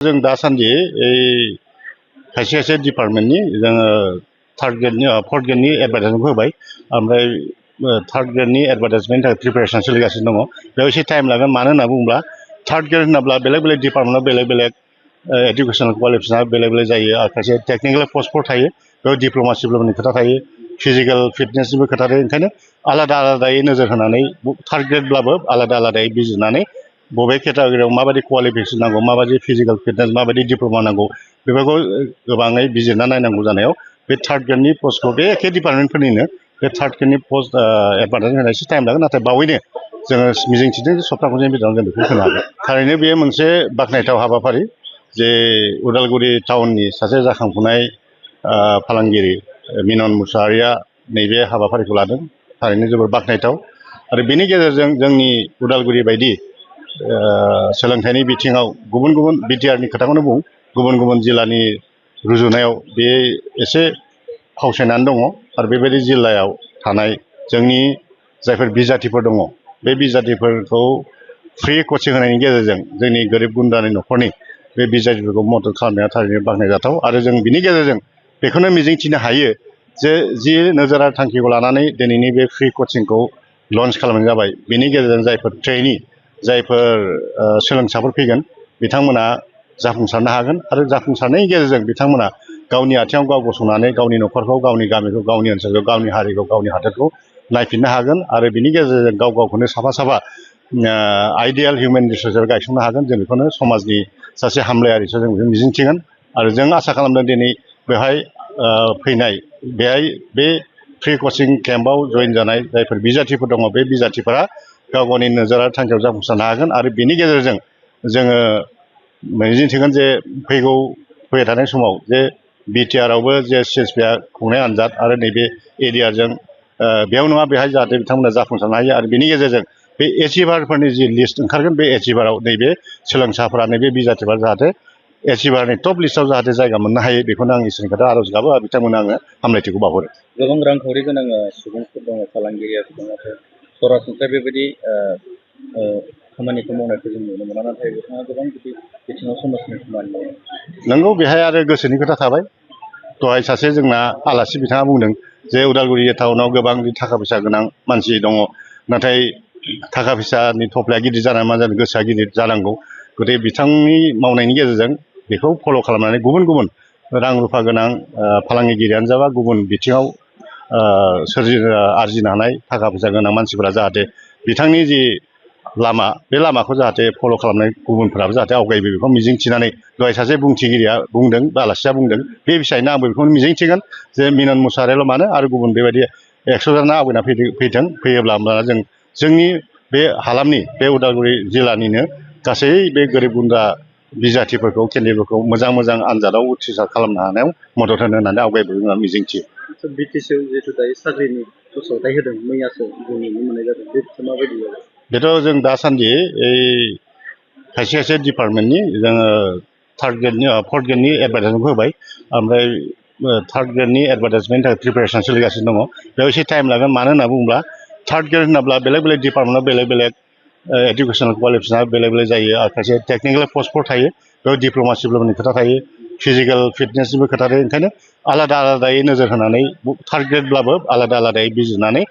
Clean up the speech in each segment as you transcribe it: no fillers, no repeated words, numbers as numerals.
जों दासान्दि खायसे खायसे डिपार्टमेन्टनि जोङो थार्ड ग्रेडनि फर्थ ग्रेडनि एडभार्टाइजमेन्ट होबाय ओमफ्राय थार्ड ग्रेडनि एडभार्टाइजमेन्टनि थाखाय प्रिपेरेसन सोलिगासिनो दङ। बेयाव एसे टाइम लागोन, मानो होनना बुङोब्ला थार्ड ग्रेड होनोब्ला बेलेग बेलेग डिपार्टमेन्टआव बेलेग बेलेग एडुकेसनेल क्वालिफिकेसना बेलेग बेलेग जायो आरो खायसे टेक्निकेल पस्टफोर थायो, बेयाव डिप्ल'मानि खोथा थायो, फिजिकेल फिटनेसनिबो खोथा थायो। ओंखायनो आलादा आलादायै नोजोर होनानै थार्ड ग्रेडब्लाबो आलादा आलादायै बिजिरनानै बबे केटागरियाव माबायदि क्वालिफिकेसन नांगौ, माबायदि फिजिकेल फिटनेस, माबायदि डिप्ल'मा नांगौ, बेफोरखौ गोबाङै बिजिरना नायनांगौ जानायाव बे थार्ड ग्रेडनि पस्टखौ बे एखे डिपार्टमेन्टफोरनिनो बे थार्ड ग्रेडनि पस्ट एडभार्टाइज होनाय एसे टाइम लागोन, नाथाय बावैनो जोङो मिजिंथिदों सप्ता खनसेनि गेजेराव जों बेखौ होनो हागोन। थारैनो बेयो मोनसे बाख्नायथाव हाबाफारि जे उदालगुरि टाउननि सासे जाखांफुनाय फालांगिरि मिनन मुसाहारिया नैबे हाबाफारिखौ लादों। थारैनो जोबोर बाख्नायथाव आरो बेनि गेजेरजों जोंनि उदालगुरि बायदि सोलोंथाइनि बिथिङाव गुबुन गुबुन बिटिआरनि खोथाखौनो बुं, गुबुन गुबुन जिल्लानि रुजुनायाव बे एसे फावसायनानै दङ आरो बेबायदि जिल्लायाव थानाय जोंनि जायफोर बिजाथिफोर दङ बे बिजाथिफोरखौ फ्रि कचिं होनायनि गेजेरजों जोंनि गोरिब गुन्द्रानि न'खरनि बे बिजाथिफोरखौ मदद खालामनाया थारैनो बाख्नायजाथाव आरो जों बिनि गेजेरजों बेखौनो मिजिंथिनो हायो जे जि नोजोर आरो थांखिखौ लानानै दिनैनि बे फ्रि कचिंखौ लन्च खालामनाय जाबाय, बेनि गेजेरजों जायफोर ट्रेइनि जायफोर सोलोंसाफोर फैगोन बिथांमोना जाफुंसारनो हागोन आरो जाफुंसारनायनि गेजेरजों बिथांमोना गावनि आथिङाव गाव गसंनानै गावनि न'खरखौ, गावनि गामिखौ, गावनि ओनसोलखौ, गावनि हारिखौ, गावनि हादोरखौ नायफिननो हागोन आरो बिनि गेजेरजों गाव गावखौनो साफा साफा आइडियाल हिउमेन रिसोर्सआव गायसंनो हागोन। जों बेखौनो समाजनि सासे हामलायारिसो जों बेखौ मिजिंथिगोन आरो जों आसा खालामदों दिनै बेवहाय फैनाय बे फ्रि कचिं केम्पआव जइन जानाय जायफोर बिजाथिफोर दङ बे बिजाथिफोरा गाव गावनि नोजोर आरो थांखियाव जाफुंसारनो हागोन आरो बेनि गेजेरजों जोङो मिजिंथिगोन जे फैबाय थानाय समाव जे बिटिआरआवबो जे सिएसपिआ खुंनाय आनजाद आरो नैबे एरियाजों बेयाव नङा बेहाय जाहाथे बिथांमोना जाफुंसारनो हायो आरो बेनि गेजेरजों बे एचिभारफोरनि जि लिस्ट ओंखारगोन बे एचिभाराव नैबे सोलोंसाफोरा, नैबे बिजाथिफोरा जाहाथे एचिभारनि टप लिस्टआव जाहाथे जायगा मोननो हायो, बेखौनो आं इसोरनि खोथा आर'ज गाबो आरो बिथांमोननो आङो हामलायथिखौ बावहरो। गोबां रांखावरि गोनां सुबुंफोर दङ, फालांगिरियाफोर दङ, नाथाय सरासनस्रा बेबायदि खामानिखौ मावनायखौ जों नुनो मोना, नाथाय बिथाङा गोबां बिदि बिथिङाव समाजनि खामानि मावो। नंगौ, बेहाय आरो गोसोनि खोथा थाबाय। दहाय सासे जोंना आलासि बिथाङा बुंदों जे उदालगुरि टाउनाव गोबां थाखा फैसा गोनां मानसि दङ, नाथाय थाखा फैसानि थफ्लाया गिदिर जानानै मा जादों, गोसोआ गिदिर जानांगौ। गतिके बिथांनि मावनायनि गेजेरजों बेखौ फल' खालामनानै गुबुन गुबुन रां रुफा गोनां फालांगिरियानो जाबा गुबुन बिथिङाव आरजिनो हानाय थाखा फैसा गोनां मानसिफोरा जाहाथे बिथांनि जि लामा बे लामाखौ जाहाथे फल' खालामनाय गुबुनफोराबो जाहाथे आवगायबो, बेखौ मिजिंथिनानै दहाय सासे बुंथिगिरिया बुंदों बा आलासिया बुंदों, बे बिसायनो आंबो बेखौनो मिजिंथिगोन जे मिनन मुसाहारियाल' मानो आरो गुबुन बेबायदि 100 जाना आवगायना फैयोब्ला होमब्ला जोंनि बे हालामनि बे उदालगुरि जिल्लानिनो गासै बे गोरिब गुन्द्रा बिजाथिफोरखौ, केन्डिडेटफोरखौ मोजां मोजां आनजादाव उथ्रिसार खालामनो हानायाव मदद होनो होननानै आवगायबो होनना मिजिंथियो। बिटिसिआव जिहेतु दायो साख्रिनि फोसावथाय होदों, मैयासो जों नुनो मोननाय जादों, बे माबायदि जागोन? बेथ' जों दासान्दि खायसे खायसे डिपार्टमेन्टनि जोङो फर्थ ग्रेडनि एडभार्टाइजमेन्ट होबाय ओमफ्राय थार्ड ग्रेडनि एडभार्टाइजमेन्टनि थाखाय प्रिपेरेसन सोलिगासिनो दङ। बेयाव एसे टाइम लागोन, मानो होनना बुङोब्ला थार्ड ग्रेड होनोब्ला बेलेग बेलेग डिपार्टमेन्टआव बेलेग बेलेग एडुकेसनेल क्वालिफिकेसना बेलेग बेलेग जायो आरो खायसे टेक्निकेल पस्टफोर थायो, बेयाव डिप्ल'मानि खोथा थायो, फिजिकेल फिटनेसनिबो खोथा थायो। ओंखायनो आलादा आलादायै नोजोर होनानै थार्ड ग्रेडब्लाबो आलादा आलादायै बिजिरनानै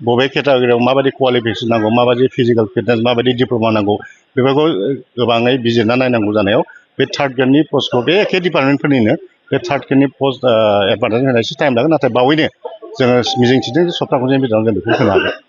बबे केटागरियाव माबायदि क्वालिफिकेसन नांगौ, माबायदि फिजिकेल फिटनेस, माबायदि डिप्ल'मा नांगौ, बेफोरखौ गोबाङै बिजिरना नायनांगौ जानायाव बे थार्ड ग्रेडनि पस्टखौ बे एखे डिपार्टमेन्टफोरनिनो बे थार्ड ग्रेडनि पस्ट एडभार्टाइज होनाय एसे टाइम लागोन, नाथाय बावैनो जोङो मिजिंथिदों सप्ता खनसेनि गेजेराव जों बेखौ होनो हागोन।